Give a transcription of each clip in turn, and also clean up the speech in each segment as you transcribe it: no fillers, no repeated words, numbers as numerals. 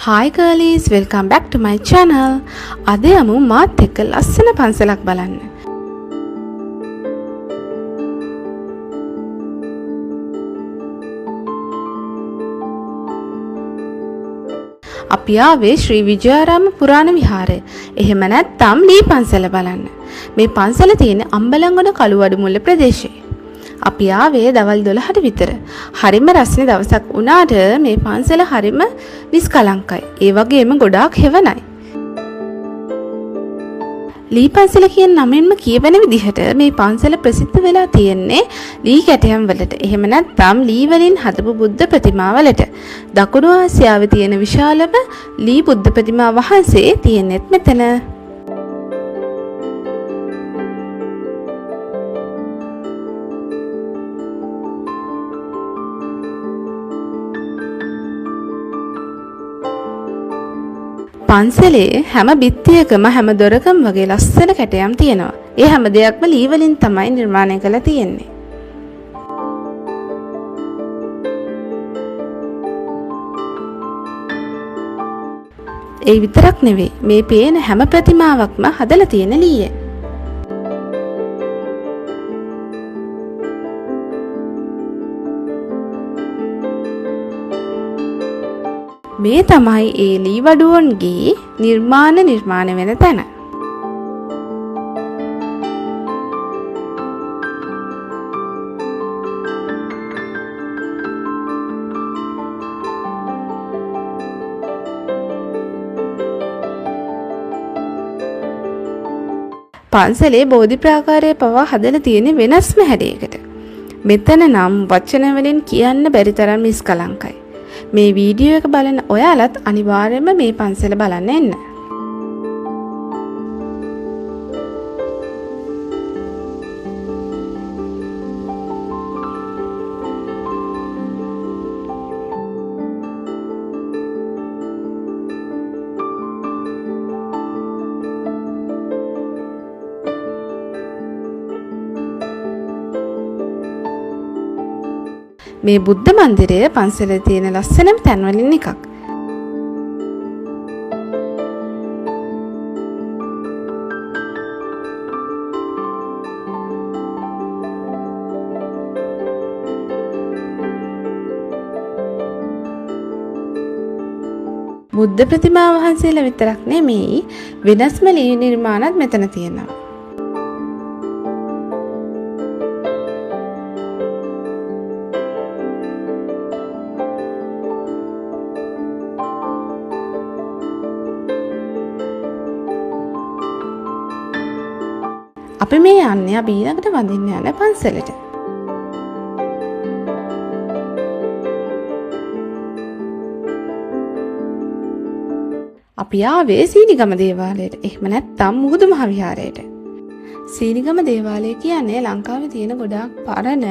Hi girlies, welcome back to my channel. අද යමු මාත් එක්ක ලස්සන පන්සලක් බලන්න. අපි ආවේ ශ්‍රී විජයාරාම පුරාණ විහාරය. එහෙම නැත්නම් ලී පන්සල බලන්න. මේ පන්සල තියෙන අම්බලන්ගොඩ කළුවඩුමුල්ල ප්‍රදේශයේ. අපි ආවේ දවල් 12ට විතර. හරිම රස්නේ දවසක් වුණාට මේ පන්සල හරිම නිස්කලංකයි. ඒ වගේම ගොඩාක් හෙවණයි. ලී පන්සල කියන නමින්ම කියවෙන විදිහට මේ පන්සල ප්‍රසිද්ධ වෙලා තියෙන්නේ ලී කැටයම් වලට. එහෙම නැත්නම් ලී වලින් හදපු බුද්ධ ප්‍රතිමා වලට. දකුණු ආසියාවේ තියෙන විශාලම ලී බුද්ධ ප්‍රතිමා වහන්සේ තියෙන්නේත් මෙතන. පන්සලේ හැම බිත්තියකම හැම දොරකම වගේ ලස්සන කැටයම් තියෙනවා. ඒ හැම දෙයක්ම ලී වලින් තමයි නිර්මාණය කරලා තියෙන්නේ. ඒ විතරක් නෙවෙයි, මේ පේන හැම ප්‍රතිමාවක්ම හදලා තියෙන ලීයෙන්. මේ තමයි ඒ ලී වඩුවන්ගේ නිර්මාණ වෙන තැන. පන්සලේ බෝධි ප්‍රාකාරය පවා හදලා තියෙන වෙනස්ම හැඩයකට. මෙතන නම් වචන වලින් කියන්න බැරි තරම් නිස්කලංකයි. මේ වීඩියෝ එක බලන ඔයාලත් අනිවාර්යයෙන්ම මේ පන්සල බලන්න එන්න. මේ බුද්ධ මන්දිරය පන්සලේ තියෙන ලස්සනම තැන්වලින් එකක්. බුද්ධ ප්‍රතිමා වහන්සේලා විතරක් නෙමෙයි, වෙනස්ම ලී නිර්මාණත් මෙතන තියෙනවා. අපි මේ යන්නේ අපි ඊළඟට වඳින්න යන පන්සලට. අපි ආවේ සීනිගම දේවාලයට. එහෙම නැත්නම් මුහුදු මහ විහාරයට. සීනිගම දේවාලය කියන්නේ ලංකාවේ තියෙන ගොඩාක් පරණ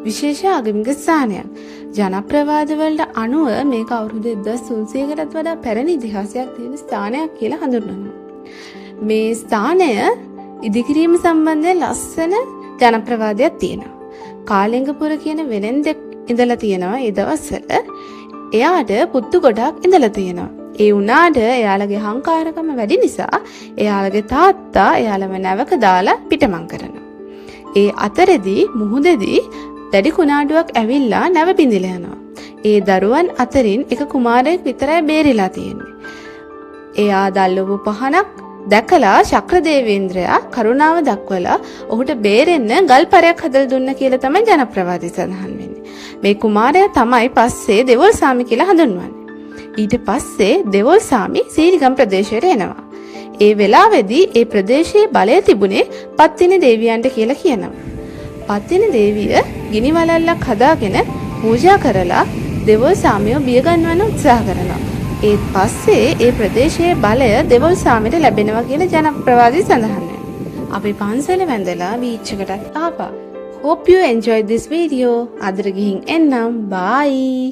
විශේෂ ආගමික ස්ථානයක්. ජනප්‍රවාද වලට අනුව මේක අවුරුදු 1300කටත් වඩා පැරණි ඉතිහාසයක් තියෙන ස්ථානයක් කියලා හඳුන්වනවා. මේ ස්ථානය ඉදිකිරීම සම්බන්ධයෙන් ලස්සන ජනප්‍රවාදයක් තියෙනවා. කාලිංගපුර කියන වෙළෙන්දෙක් ඉඳලා තියෙනවා ඒ දවස්වල. එයාට පුත්තු ගොඩක් ඉඳලා තියෙනවා. ඒ වුණාට එයාලගේ හංකාරකම වැඩි නිසා එයාලගේ තාත්තා එයාලව නැවක දාලා පිටමං කරනවා. ඒ අතරෙදී මුහුදෙදී දැඩි කුණාටුවක් ඇවිල්ලා නැව බිඳිලා යනවා. ඒ දරුවන් අතරින් එක කුමාරයෙක් විතරයි බේරිලා තියෙන්නේ. එයා දැල්වපු පහනක් දැකලා ශක්‍ර දේවේන්ද්‍රයා කරුණාව දක්වලා ඔහුට බේරෙන්න ගල් පරයක් හදලා දුන්න කියලා තමයි ජනප්‍රවාදය සඳහන් වෙන්නේ. මේ කුමාරයා තමයි පස්සේ දෙවොල් සාමි කියලා හඳුන්වන්නේ. ඊට පස්සේ දෙවොල් සාමි සීනිගම ප්‍රදේශයට එනවා. ඒ වෙලාවේදී ඒ ප්‍රදේශයේ බලය තිබුණේ පත්තිනි දේවියන්ට කියලා කියනවා. පත්තිනි දේවිය ගිනි වලල්ලක් හදාගෙන පූජා කරලා දෙවොල් සාමිව බිය ගන්නවන්න උත්සාහ කරනවා. ඒත් පස්සේ ඒ ප්‍රදේශයේ බලය දෙවොල් සාමිට ලැබෙනවා කියලා ජනප්‍රවාදී සඳහන් වෙනවා. අපි පන්සල වැඳලා බීච් එකටත් ආවා. Hope you enjoyed this video. අදට ගිහින් එන්නම්. Bye.